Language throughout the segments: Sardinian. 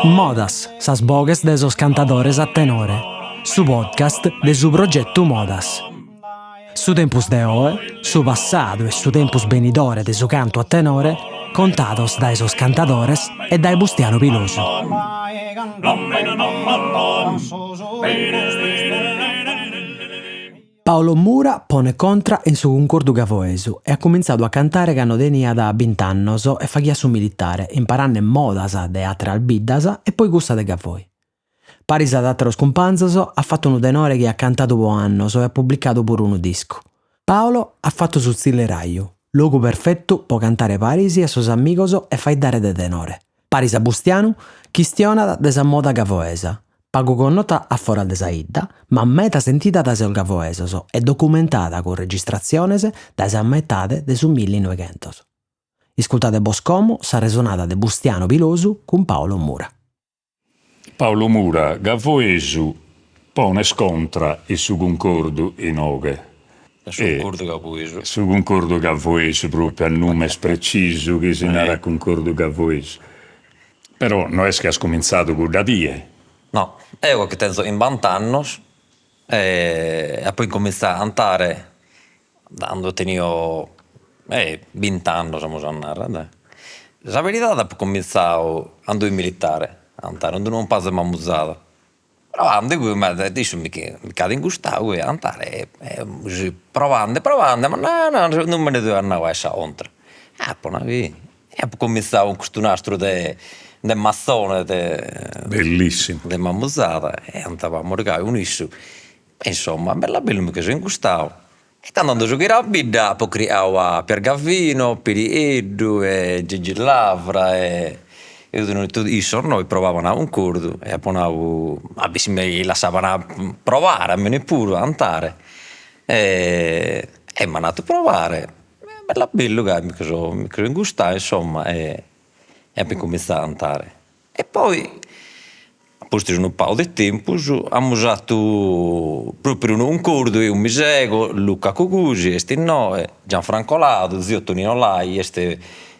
Modas, sas boghes de sos cantadores a tenore, su podcast de su progetu Modas. Su tempus de oe, su passadu e su tempus benidore de su cantu a tenore contados dae sos cantadores e dae Bustianu Pilosu. Paolo Mura ponet contra in su cuncordu gavoesu e at cumintzadu a cantare cando teniat bint'annos e faghiat su militare, imparande modas de àteras biddas e poi cussa de Gavoi. Paris ad àteros cumpanzos at fatu unu tenore chi at cantadu po annos e at publicadu puru unu discu. Paolo at fatu su tzilleraju, logu perfetu po cantare paris a sos amigos e faeddare de tenore. Paris a Bustianu chistionat de sa moda gavoesa, pagu connota a foras de sa 'idda, ma meda sentida dae sos gavoesos e documentada cun registratziones dae sa metade de su millinoighentos. Iscultade bos como s'arresonada de Bustianu Pilosu cun Paolo Mura. Paolo Mura, gavoesu, pones contra in su cuncordu inoghe. Su cuncordu gavoesu. Su cuncordu gavoesu, propriu a numes precisu chi si narat cuncordu gavoesu. Però no est chi as cumintzadu cudda die. No, eo chi tenzo chimbant'annos e apo incomintzadu a cantare cando tenio bint'annos amus a narrer dai. Sa veridade apo comintzadu cando fio militare a cantare, cun d'unu cumpanzu 'e Mamujada Provande poi ma issu mi ch'at ingustadu a cantare e provande provande ma no no non mi nde fio andadu a sa contra. Apo nadu e apo cominzadu cun custu nastru de de Mazzone de Bellissimu. De Mamujada e cantabamus gai cun issu e insomma bellu a bellu mi che so ingustadu e tando cando so ghiradu a bidda apo criadu a Pier Gavino, Pirieddu e Gigi Lavra e issos no provaban a cuncordu e apo nadu a bider si mi lassaban provare a mene puru a cantare e m'an 'atu provare e bellu a bellu gai mi che so mi che so ingustadu insomma e apo incominzadu a cantare E poi, a pustis unu pagu de tempus, amus atu propriu unu cuncordu, eo mi sego, Luca Cugusi est innoe, Gianfranco Ladu, zio Tonino Lai, est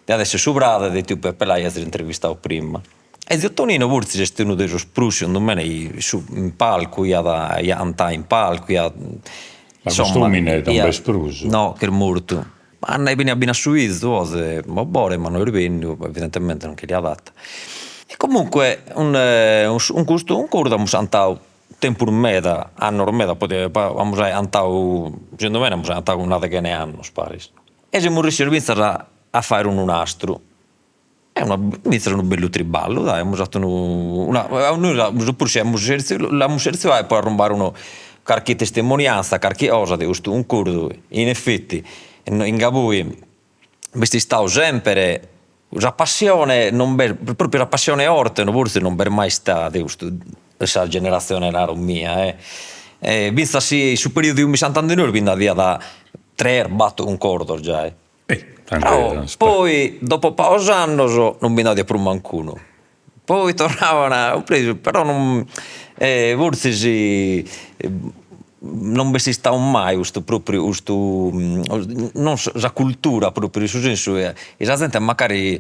diat esser su frade de tiu Peppe Lai chi azis intervistadu prima. E zio Tonino fortzis est unu de sos prus, segundu mene, issu in palcu iat iat cantadu in palcu, iat Ma cust'omine non b'est prus? No, ch'est mortu Ma nai beniat beni a su 'izu oe Bobore ma no est benniu, evidentemente non che dd'iat fata. E comunque cun custu cuncordu amus cantau tempus meda, annos meda, amus ai cantau, segundu mei amus cantau una deghena 'e annos paris. E semus ressios finzas a fai unu nastru, e una finzas unu bellu triballu dai, amus fatu unu una nois amus puru amus chertziu l'amus chertziu fai po arrumbare unu carchi testimonianza carchi cosa de custu cuncordu, in effetti in Gavoi b'est istadu sempre sa passione non b'est propriu sa passione 'orte no forsis non b'est mai istada de custu de sa generatzione naro mia e finzas si in su periodu chi fimus cantende nois bi nd'aiat tres battor cuncordos giai Però poi dopo pagos annos non bi nd'aiat prus mancunu, poi torraban però non fortzis non b'est istadu mai custu propriu custu non sa cultura propriu in su sensu chi sa zente mancari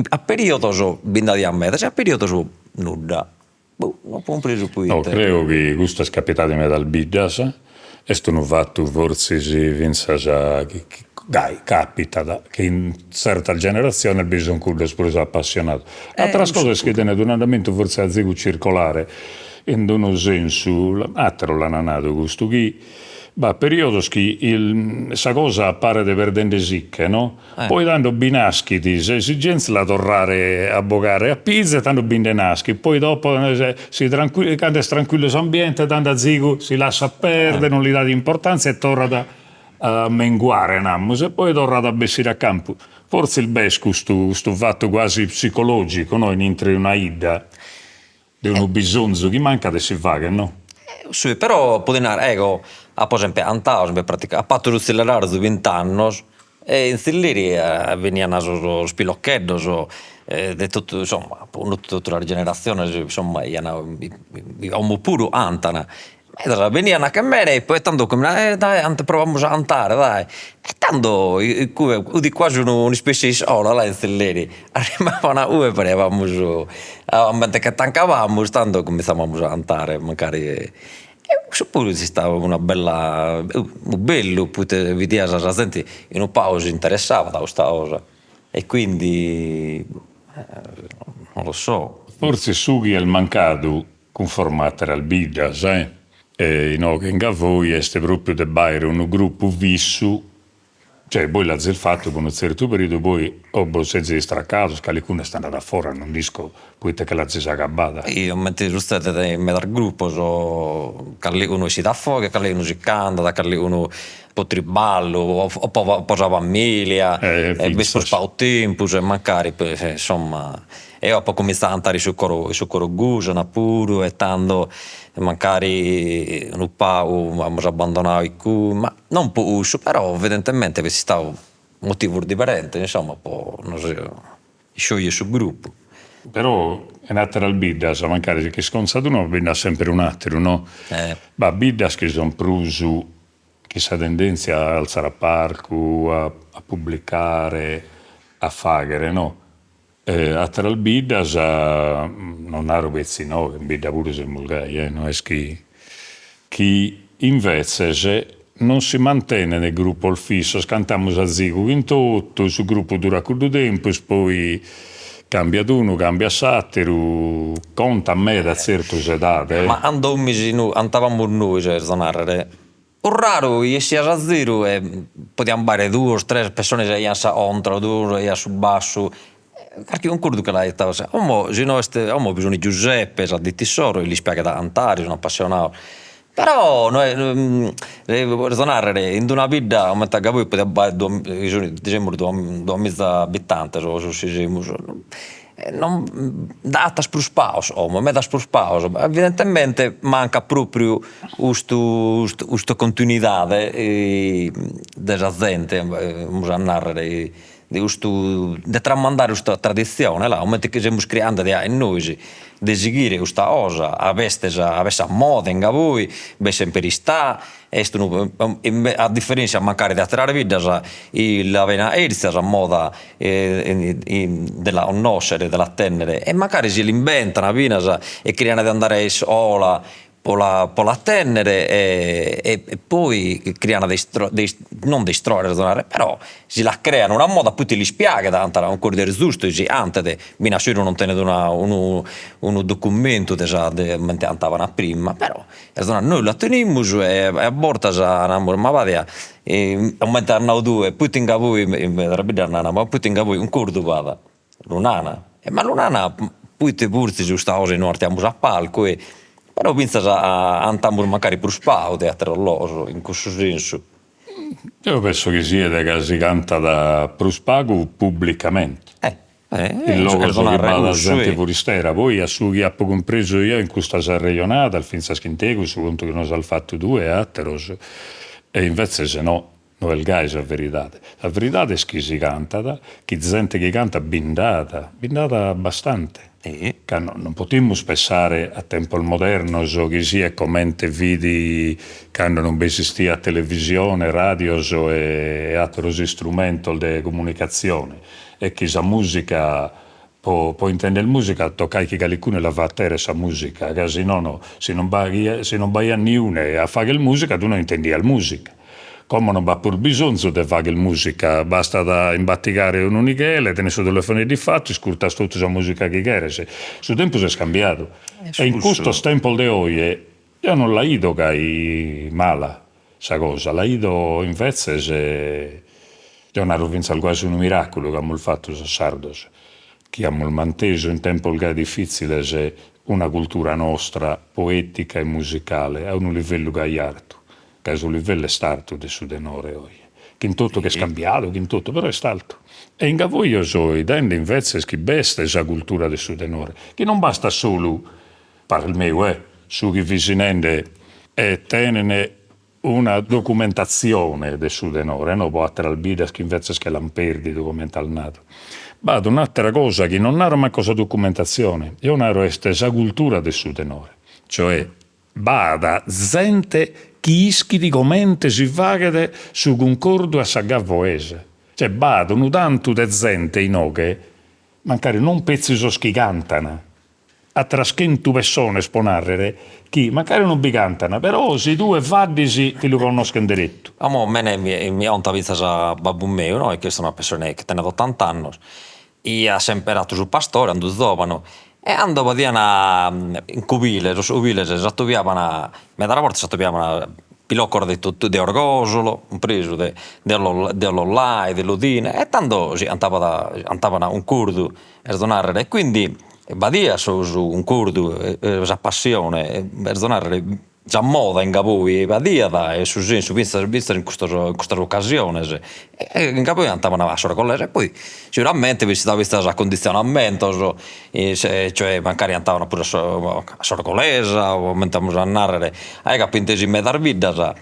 a periodos bi nd'aiat medas e a periodos nudda, boh no apo cumpresu poite. No, creo chi custu est capitadu in medas biddas, est unu fatu fortzis fintzas chi gai capitat chi in tzertas generatziones bi sun cuddos prus apassionados. Ateras cosas est chi tenet un'andamentu fortzis azigu circolare, in unu sensu, ateros l'an nadu custu, chi b'at periodos chi sa cosa paret perdendesicche no, Poi tando bi naschit s'esigèntzia la torrare a bogare a pizu e tando bi nde naschit, poi dopo si cando est tranquillu s'ambiente tando azigu si lassat perdere, non li dat importantzia e torrat a menguare namus e poi torrat a bessire a campu. Fortzis b'est custu custu fatu quasi psicologicu no in intro 'e una 'idda de unu bisonzu chi mancat e si faghet no. Si però podio narrer, ego apo sempre cantadu, sempre praticadu, apo fatu su tzillerarzu bint'annos e in tzilleri benian sos pilocheddos de totu insomma apo connotu totu sas generatziones insomma ian como puru cantan. Medas benian a che mene e poi tando eh dai provamus a cantare dai, e tando cue fut quasi un'ispessia 'e iscola là in tzilleri, arribaian ue pariamus comente che tancavamus tando cuminzavamus a cantare mancari e cussu puru est istadu una bella unu bellu poita bidias sa zente unu pagu s'interessabat a custa cosa e quindi non lo so. Forsis su chi est mancadu cunforma a àteras biddas, eh, inoghe in Gavoi est pròpiu de b'àere unu grupu fissu, cioè bois l'azis fatu pro unu tzertu periodu, poi o bos sezis istracados, calicunu est andadu a fora, non nd'isco proite che l'azis agabbada. E comente sutzedet in medas grupos, calicunu essit a fora, calicunu si ch'andat, calicunu po triballu o po sa familia, e b'est prus pagu tempus e mancari insomma Eo apo cumintzadu a cantare in su coro in su coro Gusana puru e tando mancari unu pagu amus abbandonadu igue, ma non po cussu, però evidentemente b'est istadu motivos diferentes insomma po nos isciogliere su gruppu. Però in atteras biddas mancari si ch'iscontzat unu bi nd'at sempre un'atteru no, b'at biddas chi sun prus chin sa tendèntzia a altzare a parcu, a publicare, a faghere no, Àteras biddas, non naro petzi inoghe, in bidda puru semus gai eh, no est chi chi invetzes non si mantenent grupos fissos, cantamus azigu chin totu, su grupu durat cuddu tempus, poi cambiat unu, cambiat s'àteru, contat meda tzertu s'edade. Ma andamus andavamus nois, est a narrer Fut raru chi essias a ziru e podian b'aere duos tres pessones chi aian sa contra o duos aian su bassu, carchi cuncordu che l'aiat como si no est, como bi sun Giuseppe sa ditta issoro chi lis piaghet a cantare, sun appassionados, però no est a narrer in d'una bidda comente a Gavoi podiat b'aere semus duamiza abitantes o si semus non nd'agatas prus pagos como, medas prus pagos, evidentemente mancat propriu custu custa continuidade de sa zente, amus a narrer, de custu de tramandare custa traditzione là, comente chi semus criande de a nois de sighire custa cosa, ca b'est sa b'est sa moda in Gavoi, b'est semper istada Est unu a diferèntzia mancari de àteras biddas la bene chertzia sa moda de la connòschere de la tènnere e mancari si l'inventan finas e cherian de andare a iscola po la po la tènnere e poi cherian de non de istròere est a narrer però si la crean una moda poite lis piaghet a cantare cuncordu est giustu chi si cantet finas si unu non tenet una unu unu documentu de sa de comente cantaban prima però Est a nai, nois la tenimus e a bortas naramus, ma vadia, comente as nau tue, poita in Gavoi, in medas biddas naran, ma poita in Gavoi cuncordu b'at, lu nana, e ma lu nana poita fortzis custa cosa chi no artiamus a palcu e però fintzas cantamus mancari prus pagu de ateros logos in cussu sensu. Deo penso chi siet ca si cantat prus pagu publicamente. In logos chi b'at zente furistera, poi a su chi apo cumpresu eo in custas arrejonadas, fintzas chin tegus, su contu chi nos as fatu tue e ateros, e invetzes no, no est gai sa veridade. Sa veridade est chi si cantat, chi zente chi cantat bi nd'at, bi nd'at bastante, ca no non potimus pessare a tempos modernos chi siet comente fit cando non b'esistiat televisione, radios e ateros istrumentos de comunicatzione E chi sa musica, po po intender musica tocait chi calicunu la fateret sa musica, ca si nono, si non si non b'aiat niune a fagher musica tue no intendias musica. Como non b'at prus bisonzu de fagher musica, bastat a imbatigare unu nighele, tenes su telefoneddu ifatu, iscurtas totu sa musica chi cheres. Su tempus est cambiadu e in custos tempos de oje Eo non la 'ido gai mala sa cosa, la 'ido invetzes, deo naro fintzas guasi unu miraculu chi amus fatu sos sardos, chi amus mantesu in tempos gai difitziles una cultura nostra poetica e musicale a unu livellu gai artu, ca su livellu est artu de su tenore oje, chin totu chi est cambiadu, chin totu, però est altu. E in Gavoi eo so 'idende invetzes chi b'est sa cultura de su tenore, chi non bastat solu Parrer meu eh, su chi fis nende e tenen una documentatzione de su tenore, no po atteras biddas chi invetzes che l'an perdidu comente as nadu. B'at un'attera cosa chi non naro mancu sa documentatzione, eo naro est sa cultura de su tenore, cioè. B'at zente chi ischit comente si faghet su cuncordu a sa gavoesa. Cioè b'at unu tantu de zente inoghe, mancari non petzi sos chi cantan, ateras chentu pessones po narrer, chi mancari non bi cantan, però si tue faddis ti lu connoschen derettu. Como mene mi contat fintzas babbu meu, no, chi est una pessone chi tenet ottant'annos, Iat sempre 'atu su pastore andu zovanu e ando fadian in cubile, sos cubiles s'atobiaban, medas bortas s'atobiaban pilocos de totu de Orgosolo, cumpresu de de de Ollollai, de Lodine e tando si antabat antaban cuncordu, est a narrer, e quindi b'aiat su su cuncordu sa passione, est a narrer Sa moda in Gavoi b'aiat e su sensu fintzas fintzas in custos in custas ocasiones e in Gavoi antaban a s'orgollesa e poi siguramente bi istat fintzas cunditzionamentos cioè mancari antaban puru a a s'orgolesa o comente amus a narrer, ego apo intesu in medas biddas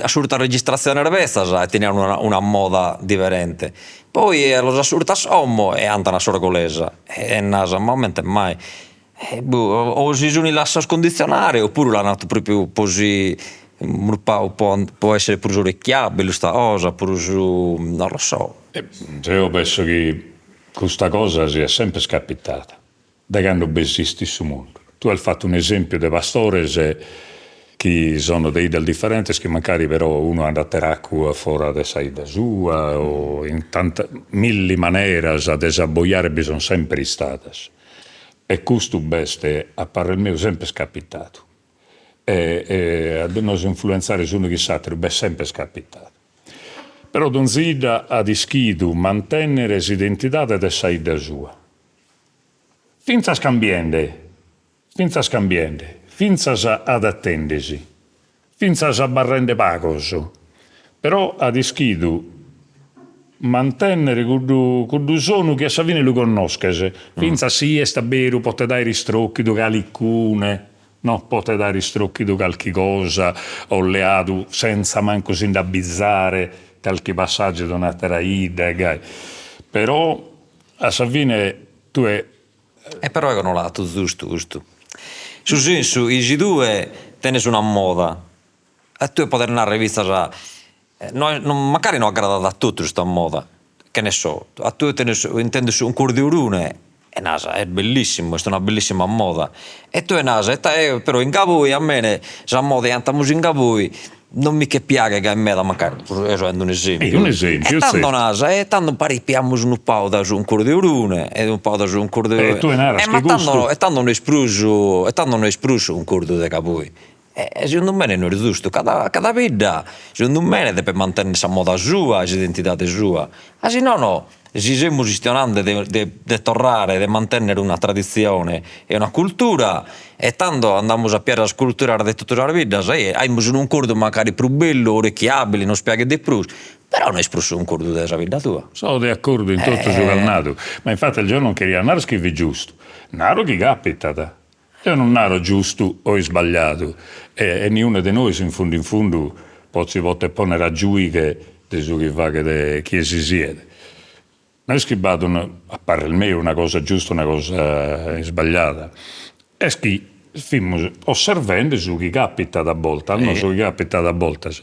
ascurtas registratziones betzas e tenian una una moda diferente, poi los ascurtas como e antan a s'orgolesa e nas ma comente mai Boh, o si sun lassados cunditzionare opuru l'an 'atu propriu po si unu pagu po po essere prus orecchiabile custa cosa, prus non lo so. Deo penso chi custa cosa siat sempre capitada, dae cando b'esistit su mundu. Tue as fatu un'esempiu de pastores chi sono de 'iddas diferentes chi mancari però unu andat teracu a fora de sa 'idda sua o in tantas milli maneras de s'abbojare bi son sempre istadas E custu b'est, a parrer meu, semper capitadu. E a nos influentzare s'unu chin s'ateru b'est semper capitadu. Però donzi 'idda at ischidu mantennere s'identidade de sa 'idda sua. Fintzas cambiende, fintzas cambiende, fintzas adattendesi, fintzas abarrende pagos, però at ischidu mantènnere cuddu cuddu sonu chi a sa fine lu connosches, fintzas si est a beru potet àere istròchidu calicune, no, potet àere istròchidu calchi cosa o leadu sentza mancu si nd'abizare calchi passàgiu de un'àtera 'idda e gai, però a sa fine tue E però ego no l'ato zustu custu. Su sensu chi si tue tenes una moda e tue podes narrer fintzas no mancari no agradat a totus custa moda, che ne so, a tue tenes intendes su cuncordu 'e Orune e nas est bellissimu, est una bellissima moda e tue nas però in Gavoi a mene sa moda chi antamus in Gavoi non mi che piaghet gai meda mancari, eo so 'ende un'esempiu, un'esempiu, e tando nas, e tando paret piamus unu pagu dae su cuncordu 'e Orune e unu pagu dae su cuncordu 'e E tue naras chi custu e tando no est prus e tando no est prus su cuncordu de Gavoi. E segundu mene no est giustu, cada cada bidda segundu mene depet mantenner sa moda sua e s'identidade sua, a si nono si semus chistionande de de de torrare de mantennere una traditzione e una cultura e tando andamus a piare sas culturas de totu sas biddas e aimus unu cuncordu mancari prus bellu, orechiabile, nos piaghet de prus, però no est prus su cuncordu de sa bidda tua. So de acordu in totu su ch'as nadu, ma infatis jeo non cheria narrer chi fit giustu, naro chi capitat, Eo non naro giustu o isbagliadu e niune de nois in fundu in fundu si potet ponner a giuighe de su chi faghet chie si siet. No est chi b'at a parrer meu, una cosa giusta o una cosa isbagliada, est chi fimus osservende su chi capitat a boltas, no su chi capitat a boltas.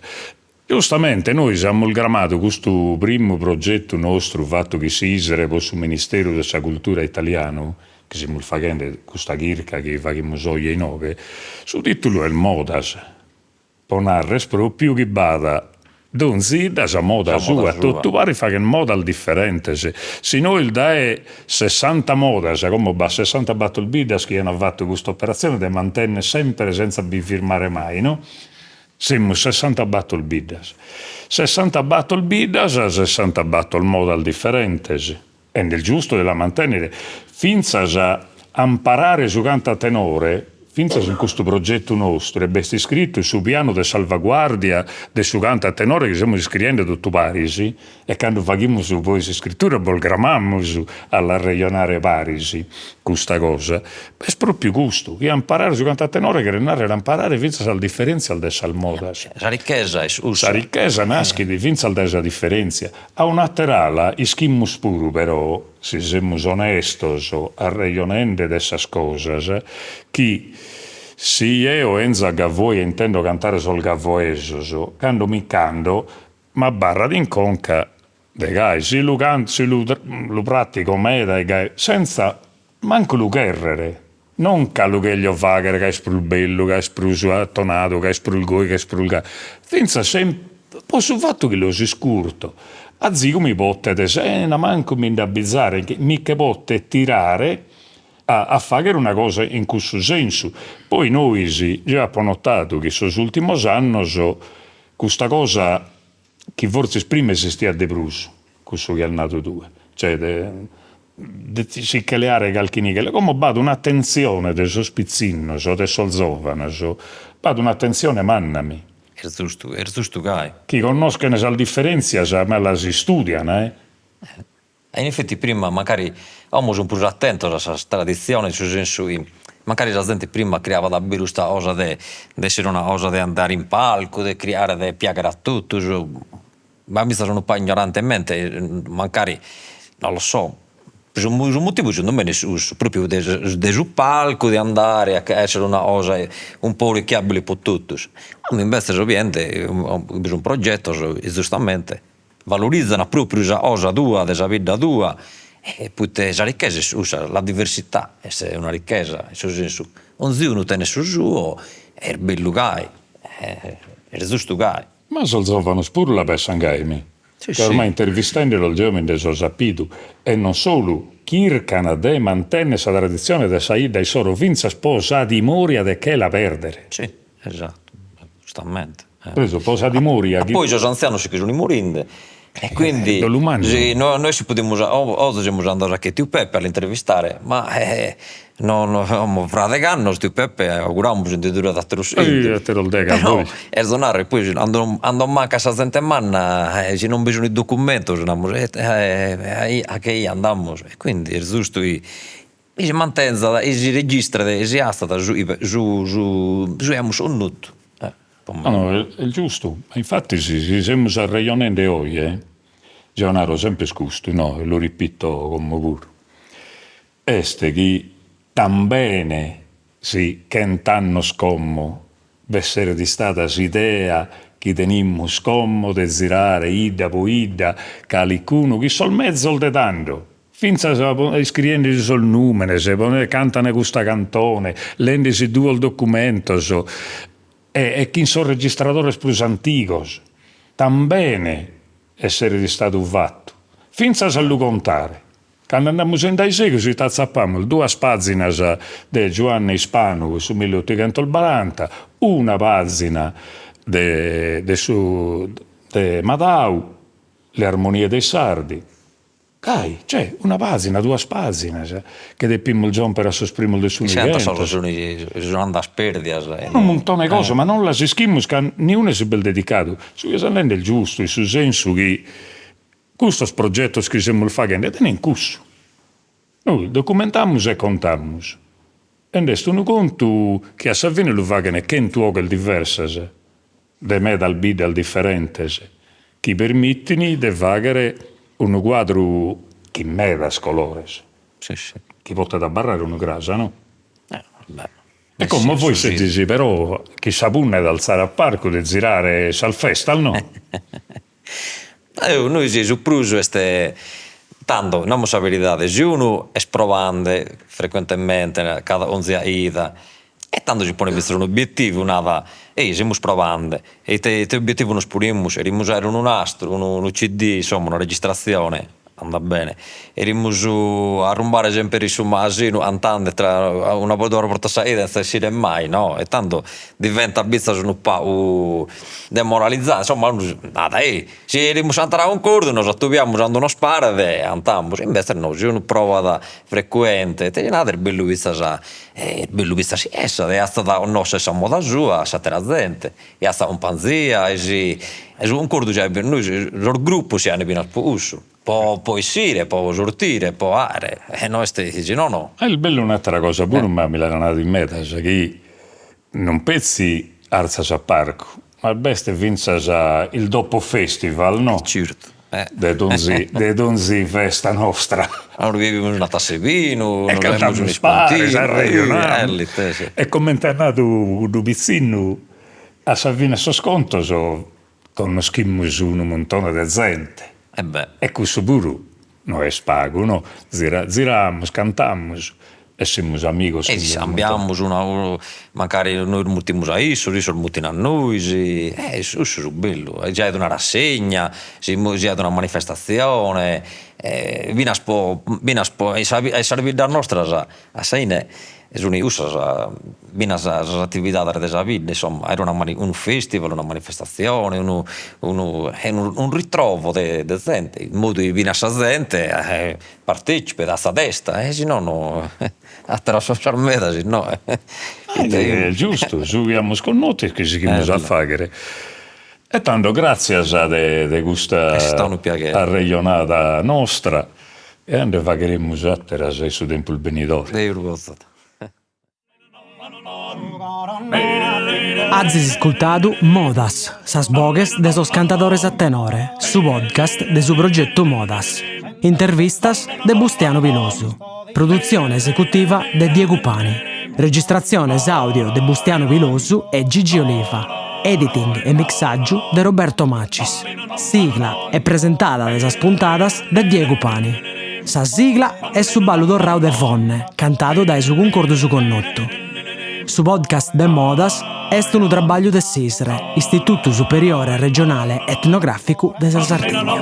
Giustamente nois amus gramadu custu primu progetu nostru fatu chin s'ISRE pro su Ministeru de sa Cultura italianu, chi semus faghende custa chirca chi faghimus oje inoghe, su titulu est Modas, pro narrer propriu chi b'at donzi 'idda sa moda sua, totu paris faghen modas diferentes, si nois dae sessanta modas, como b'at sessantabattor biddas chi an fatu custa operatzione de mantenner sempre senza bi firmare mai no, Semus sessantabattor biddas. Sessantabattor biddas, sessantabattor modas diferentes. E nd'est giustu de la mantènnere. Fintzas amparare su cantu a tenore, fintzas in custu progetu nostru, e b'est iscritu su pianu de salvaguardia de su cantu a tenore chi semus iscriende totu paris, E cando faghimus poi s'iscritura bos gramamus a l'arrejonare paris custa cosa, est propriu custu, chi amparare su cantu a tenore cheret narrer amparare fintzas sas diferentzias de sas modas. Sa richesa est cussa. Sa richesa naschit fintzas dae sa diferentzia. A un'ater'ala ischimus puru però, si semus onestos arrejonende de sas cosas, chi. Si jeo 'enzo a Gavoi e intendo cantare sos gavoesos, cando mi ch'ando m'abbarrat in conca de gai, si lu canto, si lu lu pratico meda e gai, senza mancu lu cherrere, non ca lu cheglio faghere ca est prus bellu, ca est prus atonadu, ca est prus goi, ca est prus gai, finzas po su fattu chi los iscurto, azigu mi potet sena mancu mi nd'abbizare, mi che potet tirare a a faghere una cosa in cussu sensu, poi nois, jeo apo notadu chi sos ultimos annos custa cosa chi fortzis prima esistiat de prus, cussu chi as nadu tue, cioè de de si che leare calchi nighella, como b'at un'atentzione de sos pitzinnos, de sos zovanos, b'at un'atentzione manna mi. Est giustu, est giustu gai. Chi connoschen sas diferentzias ma las istudian eh. E in effetti prima mancari como sun prus atentos a sas traditziones in su sensu chi mancari sa zente prima criabat a beru custa cosa de de essere una cosa de andare in palcu, de criare de piaghere a totus, ma finzas unu pagu ignorantemente mancari non lo so, su su motivu segundu mene est cussu, propriu de de su palcu de andare a essere una cosa un po' orecchiabile po totus, como imbetzes so biende bi sun progetos e giustamente Valorizan propriu sa 'osa tua, de sa bidda tua, e poite sa richesa est cussa, la diversità est una richesa, in su sensu, onzi unu tenet su suo, est bellu gai, est giustu gai. Ma sos zovanos puru la pessan gai, mi. Ca ormai intervistendelos jeo mi nde so sapidu, e non solu, chircan de mantennere sa traditzione de sa 'idda issoro fintzas po sa timoria de che la perdere. Si, esatto, giustamente. Presu po sa timoria chi. Poi sos antzianos si che sun morinde e quindi si nois si podimus ozi semus andados a che tiu Peppe a l'intervistare ma no no fra degh'annos tiu Peppe auguramus nde duret atteros atteros deghe però est de narrer poi cando cando mancat sa zente manna si non bi sun documentos namus a che 'ia andamus e quindi est giustu chi si mantenzat e si registret e si 'azzat su su su su chi amus connotu. No no est giustu, infatis si semus arrejonende oje, jeo naro sempre custu no, e lu ripito como puru, est chi tambene si chent'annos como b'esseret istada s'idea chi tenimus como de zirare 'idda po 'idda calicunu chin sos mezos de tando Fintzas iscriendesi sos nùmenes, cantan custa cantone, leendesi duos documentos e chin sos registradores prus antigos, tambene esseret istadu fatu, fintzas a lu contare. Cando andamus in dae segus ite atzapamus duas pàzinas de Giuanne Ispanu su milliottighentos baranta, una pàzina de de su de Madau, Le armonie dei Sardi. Gai, cioè, una pàzina, duas pàzinas, che depimus giòmpere a sos primos de su Noighentos. Sunt andadas pèrdias. Unu muntone 'e cosas, ma non las ischimus ca niune si b'est dedicadu. Su chi ses nende est giustu, in su sensu chi custos progetos chi semus faghende tenent cussu. Nois documentamus e contamus. E nd'est unu contu chi a sa fine lu faghent chentu 'oghes diversas, de medas biddas diferentes, chi permitint de fàghere unu cuadru chin medas colores, chi potet abarrare unu cras, no? E como vois sezis però chin sa punna de alzare a parcu, de zirare sas festas, no? Nois su prus est, tando, namus sa beridade, si unu est provande frecuentemente cada 'onzi 'ida e tando si ponet finzas un'obietivu, nat, ei semus provande, e ite ite obietivu nos ponimus, cherimus aere unu nastru, unu CD, insomma una registratzione, andat bene, cherimus arrumbare semper in su magasinu cantande tra una duas bortas sa 'ida senza essire mai, no, e tando diventat finzas unu pagu demoralizante, insomma unu nat ei si cherimus cantare a cuncordu nos atobiamus cando nos paret e cantamus, imbetzes no, si unu provat frecuente ite si narat est bellu finzas est bellu finzas si 'essat e 'azzat a connoscher sa moda sua a s'atera zente e a sa cumpanzia e si e su cuncordu si nois sos gruppos si 'aen finas po cussu po po 'essire po sortire po 'aere e no est si no no. Est bella un'atera cosa puru ma mi l'an nadu in medas chi non petzi artzas a parcu ma b'est fintzas il dopo festival no? Certu. De donzi de donzi festa nostra. Nos bivimus una tassa 'e binu, E nos leamus cantamus paris, un'ispuntinu, arrejonamus. E comente at nadu cuddu pitzinnu, a sa fine 'e sos contos connoschimus unu muntone de zente. E beh. E cussu puru no est pagu, no? Zira ziramus, cantamus e semus amigos E iscambiamus una mancari nois mutimus a issos, issos mutin a nois, e cussu est su bellu, siat una rassegna, siat una manifestatzione, finas po finas po in sas biddas nostras a sa 'ine Sunt cussas finas sas atividades de sa bidda, insomma, era una unu festival, una manifestatzione, unu unu unu ritrovo de de zente, in modu chi finas sa zente partecipet a sa festa e si nono ateras cosas meda si no Est giustu, su chi amus connotu e chi sighimus a faghere. E tando gràtzias de de custa arrejonada nostra E nde fagheremus àteras in su tempus benidore. Deus bozat. Azis iscultadu Modas, sas boghes de sos cantadores a tenore, su podcast de su progetu Modas. Intervistas de Bustianu Pilosu. Produtzione esecutiva de Diegu Pani. Registratziones àudio de Bustianu Pilosu e Gigi Oliva. Editing e mixàgiu de Roberto Macis. Sigla e presentada de sas puntadas de Diegu Pani. Sa sigla est su ballu torrau de Fonne, cantadu dae su Cuncordu Su Connotu. Su podcast de Modas est unu trabagliu de s'ISRE, Istitutu Superiore Regionale Etnogràficu de sa Sardigna.